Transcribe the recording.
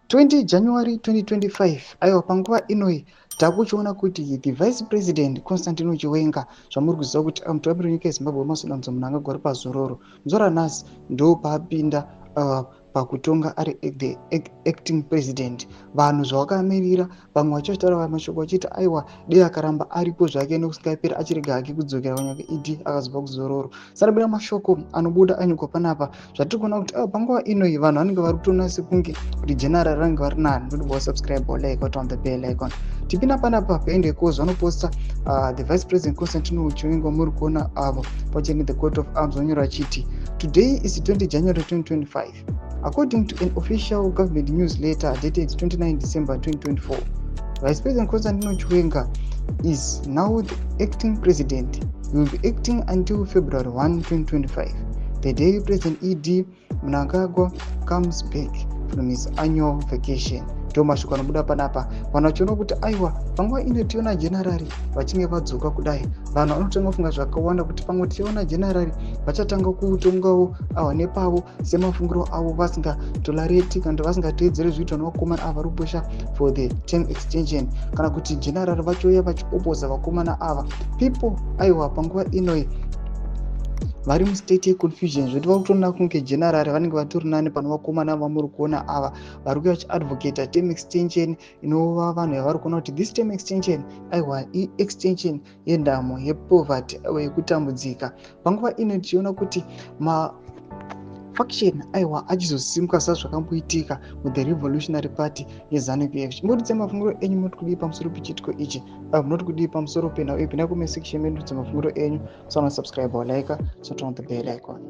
20 January 2025. Aiwa, panguva inoi takuchiona kuti the Vice President Constantino Chiwenga, zvamuri kuziva kuti mutungamiri wenyika yeZimbabwe Emmerson Mnangagwa uri pazororo, muzuva ranhasi ndo paapinda pakutonga ari the acting president. Vanhu zvavakamirira, vamwe vachitaura mashoko vachiti aiwa, dei akaramba aripo zvake nekusingaperi, achirega hake kudzokera kunyaka ED akazobva kuzororo. Sanabira mashoko anobuda anyorwa panapa, zvatiri kuona kuti panguva inoi vanhu vanenge vari kutoona sekunge kuti general vanenge vari nani. Ndoda wasubscribe, like, on the bell icon. Tipinda panapa paende kozi vanoposta the Vice President Constantino Chiwenga, muri kuona avo pachene the coat of arms, vanyora vachiti, "Today is 20 January 2025. According to an official government newsletter dated 29 December 2024, Vice President Constantino Chiwenga is now the acting president. He will be acting until February 1, 2025, the day President ED Mnangagwa comes back from his annual vacation." Ndo mashoko anobuda panapa. Vanhu vachiona kuti aiwa, panguva ino tiona generari vachinge vadzoka kudai, vanhu vanotanga kufunga zvakawanda kuti pamwe tichiona generari vachatanga kutongawo awa nepavo semafungiro avo, vasingatolerate kana kuti vasingateedzeri zviitwa nevakomana ava vari kupusha for the term extension, kana kuti generari vachiuya vachioposa vakomana ava. People, aiwa, panguva inoi vari mustate yeconfusion, zvoti vari kutoona kunge generari vanenge vatori nani pano vakomana vamuri kuona ava vari kuuya vachiadvocata term extension, inova vanhu yavari kuona kuti this term extension, aiwa, iextension yenhamo, yepoverty, aiwa, yekutambudzika. Panguva ino tichiona kuti ma faction, aiwa, achizosimuka sezvakamboitika muthe Revolutionary Party yeZANU PF. Chimbodutse mafungiro enyu, munoti kudii pamusoro pechiitiko ichi? Munoti kudii pamusoro penhau iyi? Pinda comment section medu, mafungiro enyu. Musaona subscribe, like, so turn on the bell icon.